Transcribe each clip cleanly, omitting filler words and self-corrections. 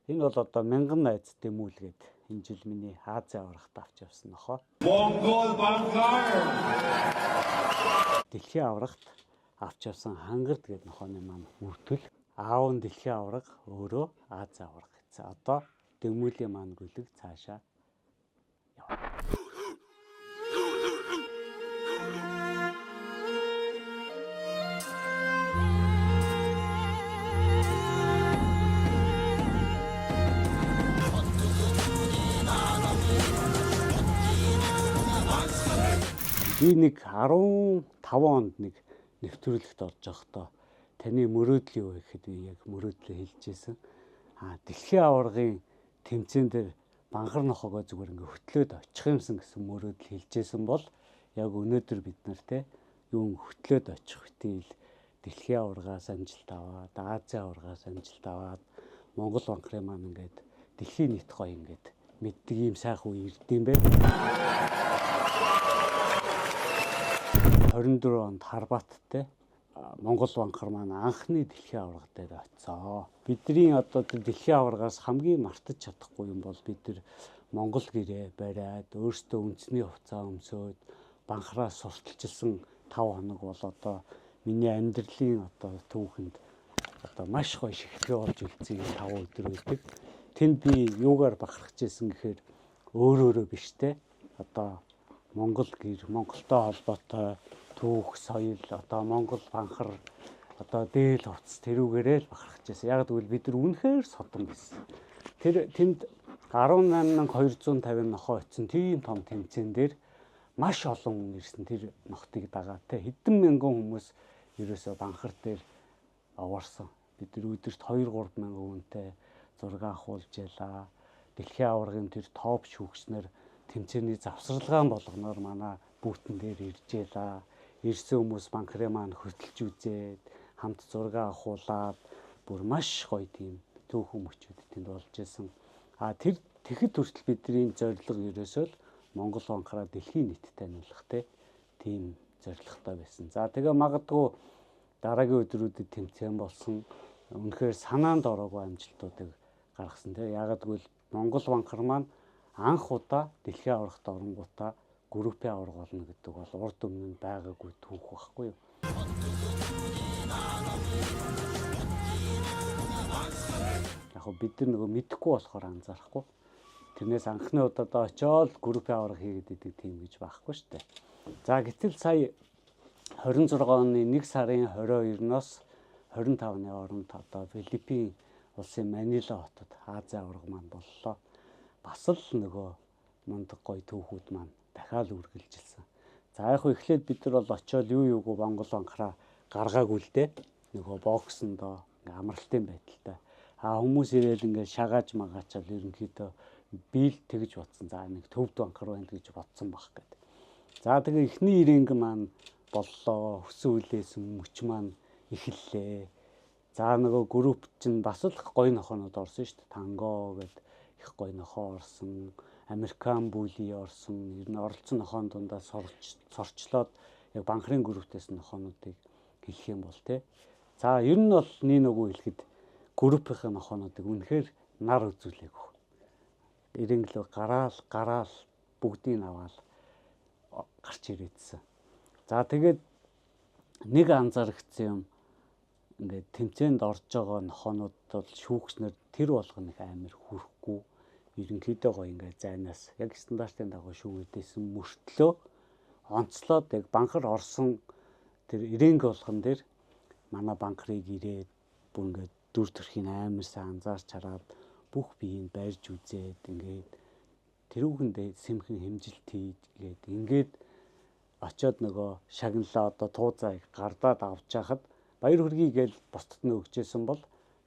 Энэ бол одоо мянган найз дэмүүлгээд энэ жил миний Азийн аваргад авч явсан нохоо. Монгол Банхар. Дэлхийн аваргад авч явсан хангард гэдэг нохооны маань мөртөл. Аав нь дэлхийн аварга, өөрөө Азийн аварга гэсэн. Одоо дэмүүлийн маань гүлэг цаашаа явна. Би нэг 15 онд нэг нэвтрүүлэгт орж байхдаа таны мөрөөдөл юу вэ гэхэд би яг мөрөөдлөө хэлж байсан. Дэлхийн аваргын тэмцээн дээр банхар нохоогоо зүгээр ингээ хөтлөөд очих юмсан гэсэн мөрөөдөл хэлжсэн бол яг өнөөдөр бид нар те юун хөтлөөд очих битгий дэлхийн аваргаас амжилт аваад, Азийн аваргаас амжилт аваад Монгол банхрын маань ингээд дэлхийн нийт гоё ингээд мэддэг ийм сайхан үе ирдэм бэ. 24 онд Хорваттай Монгол банхар маань анхны дэлхийн аварга дээр очсон. Бидний одоо тэр дэлхийн аваргаас хамгийн мартаж чадахгүй юм бол бид тэр Монгол гэрээ бариад өөрсдөө үндэсний хувцас өмсөөд банхраа сурталчилсан 5 хоног бол одоо миний амьдралын одоо түүхэнд одоо маш гоё шигтгэе болж үлдсэн юм 5 өдөр байдаг. Тэнд би юугаар бахархаж исэн гэхээр өөрөөрөө биш те. Одоо Монгол гэр, Монголтой холбоотой түүх, соёл, одоо Монгол банхар, одоо дээл хувцас тэрүүгээрээ л бахархаж байсан. Яг гэвэл бид нар үнэхээр содон байсан. Тэр тэнд 18250 нохоо очсон тийм том тэмцээн дээр маш олон хүн ирсэн тэр нохтыг дагаа те хэдэн мянган хүмүүс ерөөсөө банхар дээр овоорсон. Бид нар өдөрт 2-3 мянган хүнтэй зураг авахулж ялаа. Дэлхийн аваргын тэр топ шүүгчнэр тэмцээний завсарлагаан болгоноор манай бүүтэн дээр ирж ялаа. Ирсэн хүмүүс банхрын маань хөтөлж үзээд хамт зураг авахуулаад бүр маш гоё тийм түүхэн мөчүүд тэнд болж исэн. Тэр тэгэхэд хүртэл бидний зорилго ерөөсөө л Монгол банхраа дэлхийн нийтэд таниулах тийм зорилготой байсан. За тэгээ магадгүй дараагийн өдрүүдэд тэмцээн болсон. Үнэхээр санаанд ороогүй амжилтуудыг гаргасан тийм. Яагаад гэвэл Монгол банхар маань анх удаа дэлхийн аваргад оронгуудаа группийн аварга болно гэдэг бол урд өмнө нь байгаагүй түүх байхгүй юу? Яг бид нар нөгөө мэдэхгүй болохоор анзаарахгүй. Тэрнээс анхны удаадаа очиод группийн аварга хийгээд идэг тийм гэж байхгүй шүү дээ. За гэтэл сая 26 оны 1 сарын 22-ноос 25-ны оронд одоо Филиппин улсын Манила хотод Азийн аварга маань боллоо. Бас л нөгөө мундаг гоё түүхүүд маань дахиад үргэлжилсэн. За яг хөө эхлээд бид нар бол очиод юугүй Монгол банхраа гаргаагүй л дээ. Нөгөө боксондоо ингээ амралтын байдалтай. Хүмүүс ирээл ингээ шагааж магаачаал ерөнхийдөө би л тэгж бодсон. За нэг төвд банхар байна гэж бодсон баг гэд. За тэгээ эхний ирэнг маань боллоо. Хөсөн үлээсэн мөч маань эхэллээ. За нөгөө групп чинь бас л гоё нохоонууд орсон шүү дээ. Танго гэд их гоё нохоо орсон. Американ бүли орсон. Ер нь оролцсон нохоон дундаа сорчлоод яг банхрын групптээс нохоонуудыг хэлэх юм бол те. За ер нь бол нэг нөгөө хэлэхэд группийн нохоонуудыг үнэхээр нар үзүүлээгүй. Ирэнглөө гараал бүгдийг аваад гарч ирээдсэн. За тэгээд нэг анзаарчихсан юм ингээд тэмцээнд орж байгаа нохоонууд бол шүүгчнэр тэр болгоно их амар хүрхгүй ерөнхийдөө гоё ингээд зайнаас яг стандартын дагуу шүүгээдсэн мөртлөө онцлоод яг банхар орсон тэр ирэнг болгон дээр манай банхрыг ирээд бүр ингээд дүр төрхийн амар сайн анзаарч хараад бүх биеийг барьж үзээд ингээд тэрүүхэндээ сэмхэн хэмжилт хийгээд ингээд очиод нөгөө шагналаа одоо туузаа гардаад авч яхад баяр хүргэе гээл бусдад нь өгчээсэн бол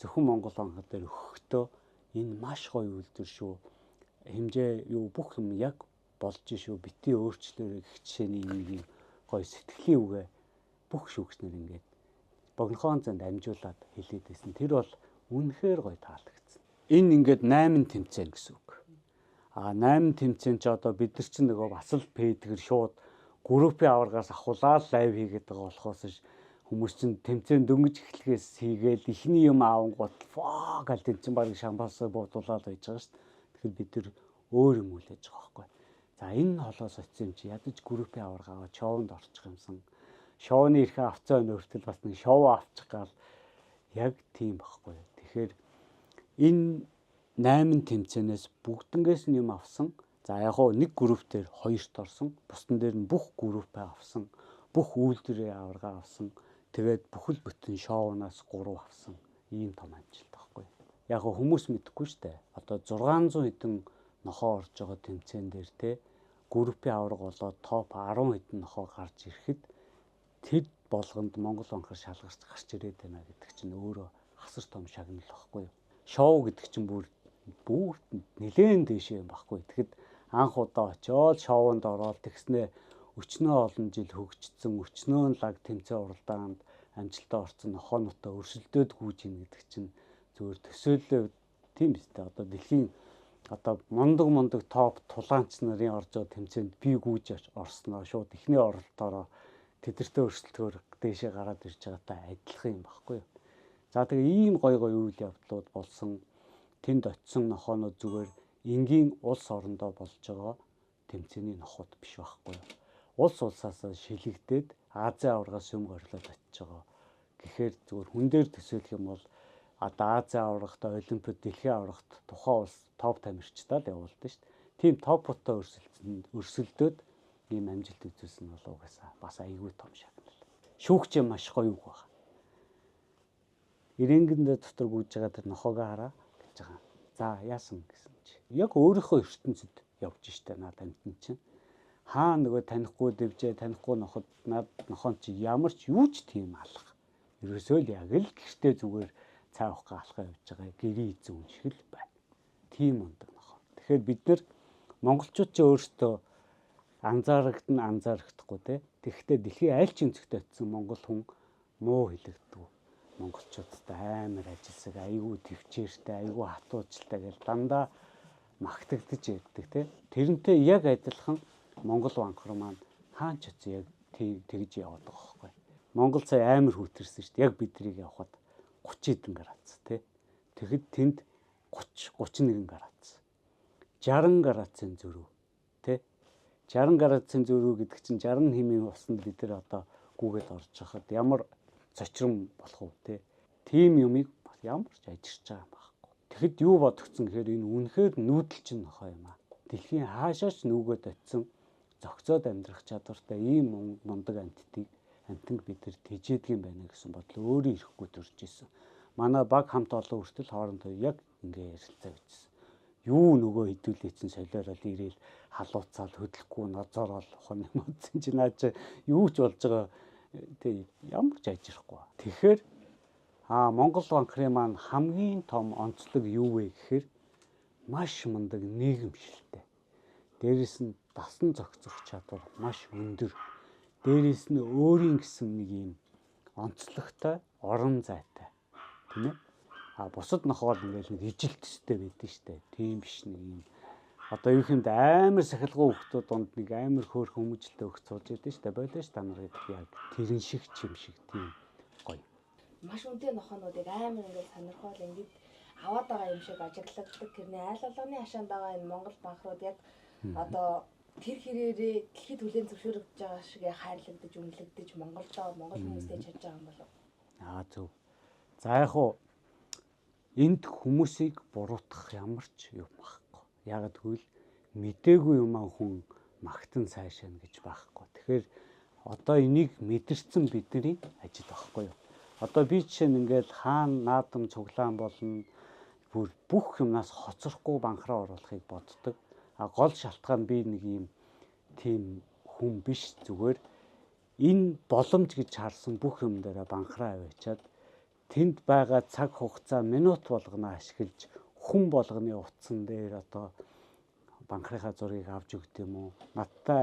зөвхөн Монгол банхар дээр өгөхдөө энэ маш гоё үйлдвэр шүү. Хэмжээ юу бүх юм яг болж шүү. Бити өөрчлөөрэй гэх жишээний нэг юм гоё сэтгэлийн үгээ бүх шүүгчнэр ингээд богинохон занд амжуулаад хэлээд байсан. Тэр бол үнэхээр гоё таалагдсан. Энэ ингээд 8 тэмцээн гэсэн үг. 8 тэмцээн ч одоо бид нар чинь нөгөө бас л пэдгэр шууд группийн аваргаас ахуулаад лайв хийгээд байгаа болохоос Хүмүүс чинь тэмцээн дөнгөж эхлэхээс хийгээл эхний юм аавангууд фаа гал тэн чинь баг шампансаа буудуулаад байж байгаа шүү дээ. Тэгэхээр бид нар өөр юм хүлээж байгаа байхгүй. За энэ холоос очсон юм чи ядаж группийн аварга аваад шоунд орчих юмсан. Шоуны эрхээ авцсан өнө хүртэл бас нэг шоу авчих гал яг тийм байхгүй. Тэгэхээр энэ 8 тэмцээнээс бүгднгээс нь юм авсан. За яг гоо нэг групп дээр хоёрт орсон. Бусдан дээр нь бүх группээ авсан. Бүх үйлдвэрийн аварга авсан. Тэгээд бүхэл бүтэн шоунаас 3 авсан. Ийм том амжилт байхгүй. Яг гоо хүмүүс мэдэхгүй штэ. Одоо 600 хэдэн нохоо орж байгаа тэмцээн дээр те группийн аварга болоод топ 10 хэдэн нохоо гарч ирэхэд тэд болгонд Монгол банкар шалгарч гарч ирээд байна гэдэг чинь өөрөө асар том шагнал байхгүй. Шоу гэдэг чинь бүр нэлээн дээшээ юм байхгүй. Тэгэхэд анх удаа очиод шоунд ороод тэгснээ өчнөө олон жил хөгжсөн, өчнөө лаг тэмцээн уралдаанд амжилтаа орсон нохоонуудаа өрсөлдөөд гүйж ийн гэдэг чинь зүгээр төсөөллөө тийм биз дээ. Одоо дэлхийн одоо мундаг топ тулаанч нарын орж байгаа тэмцээнд би гүйж орсноо шууд эхний оролтоороо тэдэртэй өрсөлдөхөөр дээшээ гараад ирж байгаатай адилхан юм баггүй юу. За тэгээ ийм гой гой үйл явдлууд болсон. Тэнд очисон нохоонууд зүгээр энгийн улс орондоо болж байгаа тэмцээний нохууд биш байхгүй юу. Улс улсаас шилэгдээд Азийн аваргаас юм горлоод очиж байгаа. Гэхээр зүгээр хүн дээр төсөөлөх юм бол одоо Азийн аваргад, Олимпиад, дэлхийн аваргад тухайн улс топ тамирчдаа л явуулдаг шүү дээ. Тийм топуудтай өрсөлдөөд ийм амжилт үзүүлсэн нь бол угаасаа бас айгүй том шагнал. Шүүгч маш гоё үг байна. Ирэнгэн дотор гүйж байгаа тэр нохоогоо хараа гэж байгаа. За яасан гэсэн чи. Яг өөрийнхөө ертөнцид явж штэ наад амтэн чинь. Хаа нөгөө танихгүй дэвжээ, танихгүй ноход над нохон чи ямар ч юу ч тийм алга. Ерөөсөө л яг л гэртээ зүгээр цай уух алхаа явж байгаа гэрийн эзэн хүн шиг л байна. Тийм ундаг нохоо. Тэгэхээр бид нар монголчууд чи өөрсдөө анзаарагдана, анзаарагдахгүй те. Тэгэхдээ дэлхийн аль ч өнцөгт очисон монгол хүн муу хэлэгддэг. Монголчуудтай амар ажилсаг, айгүй төвчээртэй, айгүй хатуучлалтай гэж дандаа магтагдаж ярьдаг те. Тэрнтэй яг адилхан Монгол банкар маань хаан ч очив яг тэгж яваад байгаа байхгүй. Монгол сая амар хүүтэрсэн шүү дээ. Яг бидрийг явхад 30 хэдэн градус те. Тэгэхэд тэнд 30 31 градус. 60 градусын зөрүү те. 60 градусын зөрүү гэдэг чинь 60 хэмийн усанд бид нар одоо гүгээд орж хахад ямар цочрон болох вэ те. Тийм юмыг бас ямар ч ажирч байгаа юм байхгүй. Тэгэхэд юу бодогдсон гэхээр энэ үнэхээр нүүдэлчин нохоо юм аа. Дэлхийн хаашаач нүгэд очисон зохицоод амьдрах чадвартай ийм мундаг амьтанг бид нар тэжээдэг юм байна гэсэн бодол өөрөө ирэхгүй төрж исэн. Манай баг хамт олон хүртэл хоорондоо яг ингээ ярилцаа бичсэн. Юу нөгөө хэдүүлээ чинь солиорол ирээл халууцаал хөдлөхгүй нозоорол ухаан юм утсан чи наа чи юу ч болж байгаа тэг ямар ч ажирахгүй. Тэгэхээр Монгол банкрын маань хамгийн том онцлог юу вэ гэхээр маш мундаг нийгэмшилтэй. Дээрээс нь дасан зохицох чадвар маш өндөр. Дээрээс нь өөрийн гэсэн нэг юм онцлогтой орон зайтай. Тийм ээ? А бусад нохоол ингээл нэг ижил төстэй байдаг штэ. Тийм биш нэг юм. Одоо юу хэмд амар сахилгын хүүхдүүд донд нэг амар хөөрхөн хүмүүжлтэй өгч сууж байдаг штэ. Болоо ш та нар гэдэг яг тэрэн шиг чим шиг тийм гоё. Маш үнэтэй нохоонуудыг амар ингээд сонирхол ингээд аваад байгаа юм шиг ажиглагддаг. Тэрний айл болгоны хашаанд байгаа энэ Монгол банкрууд яг одоо тэр хэрээрээ дэлхийд хүлээн зөвшөөрөгдөж байгаа шиг хайрлагдаж, үнэлэгдэж Монголдоо Монгол хүмүүстэй чадж байгаа юм болов. Аа зөв. За яг хуу энд хүмүүсийг буруутгах ямар ч юм байхгүй. Яг тэгвэл мдээгүй юм аа хүн магтан сайшаана гэж байхгүй. Тэгэхээр одоо энийг мэдэрсэн бидний ажил байхгүй юу? Одоо би жишээ нь ингээл хаан наадам цуглаан болно бүр бүх юмнаас хоцрохгүй банхраа оруулахыг боддог. А гол шалтгаан би нэг юм тийм хүн биш, зүгээр энэ боломж гэж харсан бүх юм дээрээ банхраа аваачаад тэнд байгаа цаг хугацаа минут болгоно ашиглаж хүн болгоны утсан дээр одоо банхрынхаа зургийг авч өгд юм уу? Надтай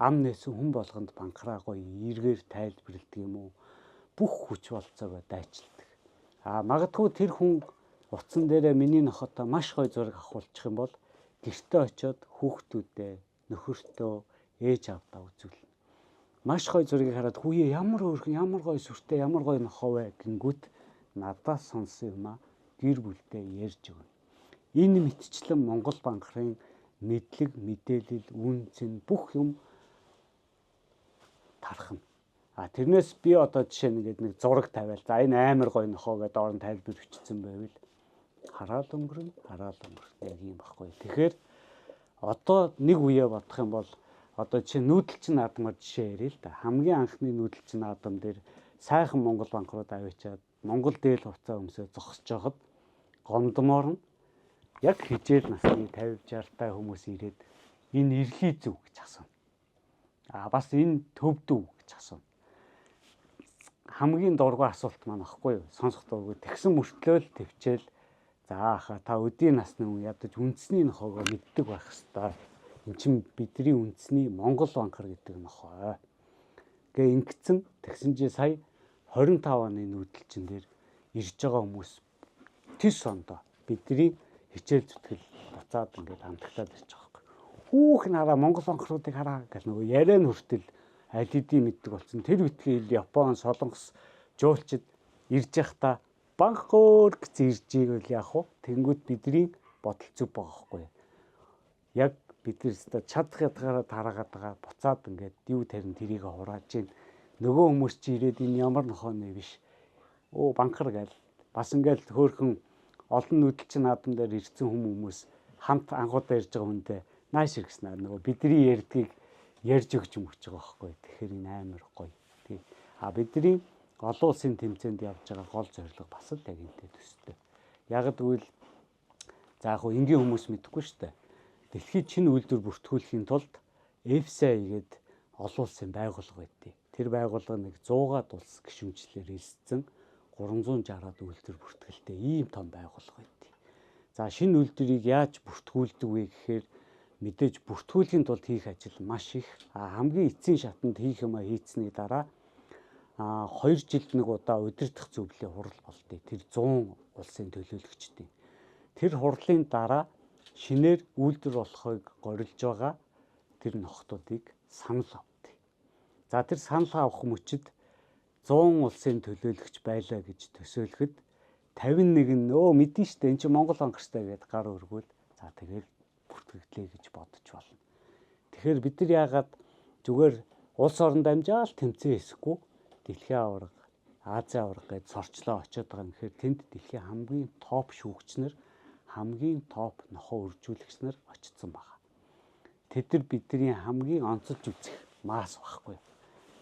ам нээсэн хүн болгонд банхраа гоё эргээр тайлбарладаг юм уу? Бүх хүч болцоогоо дайчилдаг. А магадгүй тэр хүн утсан дээрээ миний нохотой маш гоё зураг авахулчих юм бол гэртээ очиод хүүхдүүдээ, нөхөртөө, ээж аавдаа үзүүлнэ. Маш гоё зургийг хараад хүүе ямар өөрхөн, ямар гоё сүртэй, ямар гоё нохоо вэ гингүүт надаас сонсон юм а гэр бүлдээ ярьж өгнө. Энэ мэтчлэн Монгол банхрын мэдлэг, мэдээлэл, үн цэн бүх юм тархна. А тэрнээс би одоо жишээ нь ингээд нэг зураг тавиал. За энэ амар гоё нохоо гэдэг доор нь тайлбар бичсэн байвал хараал өнгөрнө, хараал өнгөрнө яг юм баггүй. Тэгэхээр одоо нэг үе бодох юм бол одоо жишээ нүүдэлчин наадмаар жишээ ярил л да. Хамгийн анхны нүүдэлчин наадам дээр сайхан Монгол банкрууд аваачаад Монгол дээл хувцас өмсөө зогсож байхад гомдмоор нь яг хижээл насны 50 60 та хүмүүс ирээд энэ ирлий зүг гэж асууна. А бас энэ төвдөө гэж асууна. Хамгийн дургүй асуулт маань аахгүй юу? Сонсох дургүй. Тэгсэн мөртлөө л төвчээл за ахаа та өдийн насны хүн ядаж үндэсний нохоогоо мэддэг байх хэвээр. Эн чинь бидний үндэсний Монгол банкар гэдэг нохоо. Гэ ингэсэн тэгсэн чи сая 25 оны нүүдэлчин дээр ирж байгаа хүмүүс тис ондоо бидний хичээл зүтгэл буцаад ингээд хамтагтаад ирж байгаа байхгүй. Хүүх нараа Монгол банкруудыг хараа гэл нөгөө яриа нь хүртэл аль хэдийн мэддэг болсон. Тэр үтгийн ил Япон, Солонгос жуулчид ирж явахдаа банкор гэж ирж ивэл яах вэ? Тэнгүүд бидний бодол зүв байгаа байхгүй. Яг бид нар өстө чадах ядгаараа тараагаад байгаа буцаад ингээд юу тарин тэрийг хурааж гин нөгөө хүмүүс чи ирээд энэ ямар нохоо нэ биш. Өө банкар гээл бас ингээд хөөхөн олон нүүдэлчин наадам дээр ирсэн хүмүүс хамт анхудаа ирж байгаа хүндээ нааш иргэснээр нөгөө бидний ярьдгийг ярьж өгч юм өгч байгаа байхгүй. Тэгэхээр энэ амар гоё. Тий. А бидний олон улсын тэмцээнд явж байгаа гол зорилго бас л яг энтэй төстэй. Яг гэвэл за яг хөө энгийн хүмүүс мэдэхгүй шүү дээ. Дэлхийд шинэ үйлдвэр бүртгүүлэхийн тулд EFSA гээд олон улсын байгууллага байдیں۔ Тэр байгууллага нэг 100-аад улс гишүүнчлэлээр элсцэн 360-аад үйлдвэр бүртгэлтэй ийм том байгууллага байдیں۔ За шинэ үйлдвэрийг яаж бүртгүүлдэг вэ гэхээр мэдээж бүртгүүлэхийн тулд хийх ажил маш их. А хамгийн эцсийн шатанд хийх юмаа хийцний дараа 2 жилд нэг удаа удирдах зөвлөлийн хурал болдъё. Тэр 100 улсын төлөөлөгчдийн. Тэр хурлын дараа шинээр үйлдвэр болохыг горилж байгаа тэр нохтуудыг санал авдаг. За тэр санал авах мөчид 100 улсын төлөөлөгч байлаа гэж төсөөлөхөд 51 нь өө мэдэн штэ эн чинь Монгол банкартай гэдээ гар өргөөл за тэгэл бүртгэгдлээ гэж бодож болно. Тэгэхээр бид нар яагаад зүгээр улс оронд амжаал тэмцээн хийсэхгүй дэлхийн аварга, Азийн аварга гэж сорчлоо очиод байгаа юм гэхээр тэнд дэлхийн хамгийн топ шүүгчнэр, хамгийн топ нохоо үржүүлэгч нар очсон байгаа. Тэд нар бидний хамгийн онцолж үзэх мас байхгүй.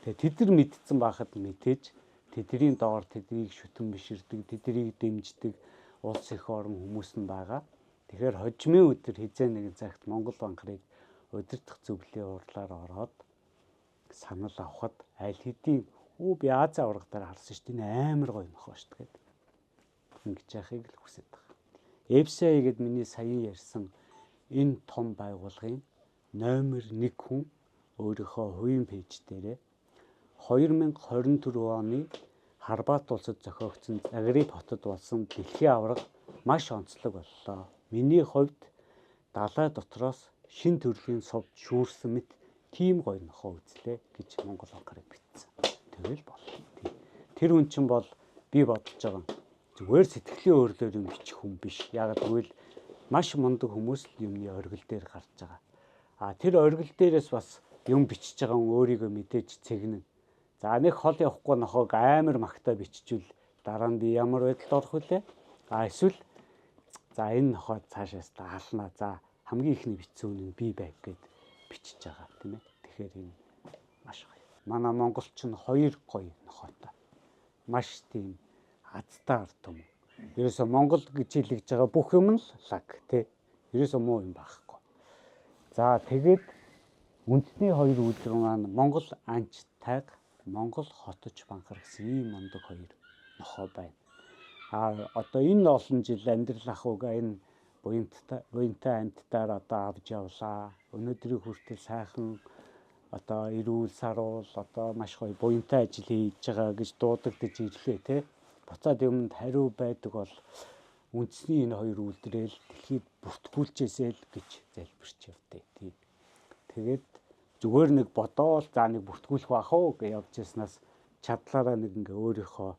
Тэгээ тэд нар мэдсэн байхад мэдээж тэдний доор тэднийг шүтэн биширдэг, тэднийг дэмждэг улс их орон хүмүүс нь байгаа. Тэгэхээр хожимын өдөр хизээ нэгэн цагт Монгол банкрыг удирдах зөвлөлийн хурлаар ороод санал авахад аль хэдийн өө би Азийн аварга дээр харсан шүү дээ. Энэ амар гоё нохоо шүү дээ гэдэг. Ингэж яхахыг л хүсэж байгаа. EFSA гээд миний саяхан ярьсан энэ том байгууллагын номер 1 хүн өөрийнхөө хувийн пэйж дээрээ 2024 оны Хорват улсад зохиогдсон Загреб хотод болсон дэлхийн аварга маш онцлог боллоо. Миний хувьд далай дотроос шин төрлийн сувд шүүрсэн мэт тийм гоё нохоо үзлээ гэж Монгол банкарыг бичсэн. Тэгэл боллоо. Тэр хүн чинь бол би бодолж байгаа зүгээр сэтгэлийн өөрлөөр юм бичих хүн биш. Яг гэвэл маш мундаг хүмүүс л юмны оргил дээр гарч байгаа. А тэр оргил дээрээс бас юм бичиж байгаа хүн өөрийгөө мэдээж цэгнэ. За нэг хол явахгүй нохоог амар магтаа биччихвэл дараа нь би ямар байдалд орох вүлээ? А эсвэл за энэ нохоо цаашаас даалнаа. За хамгийн ихний бичсэн хүн нь би байг гэд бичиж байгаа тийм ээ. Тэгэхээр энэ маш гоё. Манай монголч нь хоёр гоё нохоотой. Маш тийм азтай ард түмэн. Ерөөсө Монгол гэж хэлэгдэж байгаа бүх юм нь лаг тий. Ерөөсө муу юм байхгүй. За тэгээд үндэсний хоёр үйлдвэр маань Монгол анч тайг, Монгол хотож банхар гэсэн ийм мундаг хоёр нохоо байна. А одоо энэ олон жил амьдрал ахуйгаа энэ буянтай амьтдаар одоо авч явлаа. Өнөөдрийг хүртэл сайхан одоо эрүүл саруул одоо маш гоё буянтай ажил хийж байгаа гэж дуудагдаж ирлээ тий. Буцаад юмд хариу байдаг бол үндэсний энэ хоёр үйлдвэрэл дэлхийд бүртгүүлжээсэй л гэж залбирч явдээ тий. Тэгээд Зүгээр нэг бодоол за нэг бүртгүүлэх бах уу гэж явж яснаас чадлаараа нэг ингээ өөрийнхөө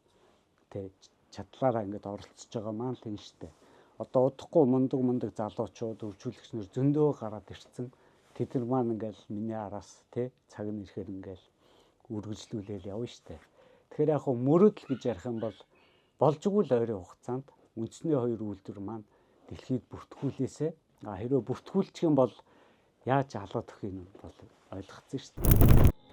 тэ чадлаараа ингээд оролцож байгаа маань л юм штэ. Одоо удахгүй мундаг мундаг залуучууд, хөгжүүлэгч нар зөндөө гараад ирцэн. Тэд нар маань ингээл миний араас тэ цаг нь ирэхээр ингээл үргэлжлүүлээл явна штэ. Тэгэхээр яг хөө мөрөөдөл гэж ярих юм бол болжгүй л ойрын хугацаанд үндэсний хоёр үйлдвэр маань дэлхийд бүртгүүлээсэ. А хэрвээ бүртгүүлчих юм бол яаж алаад өгөх юм бол ойлгоцсон шүү дээ.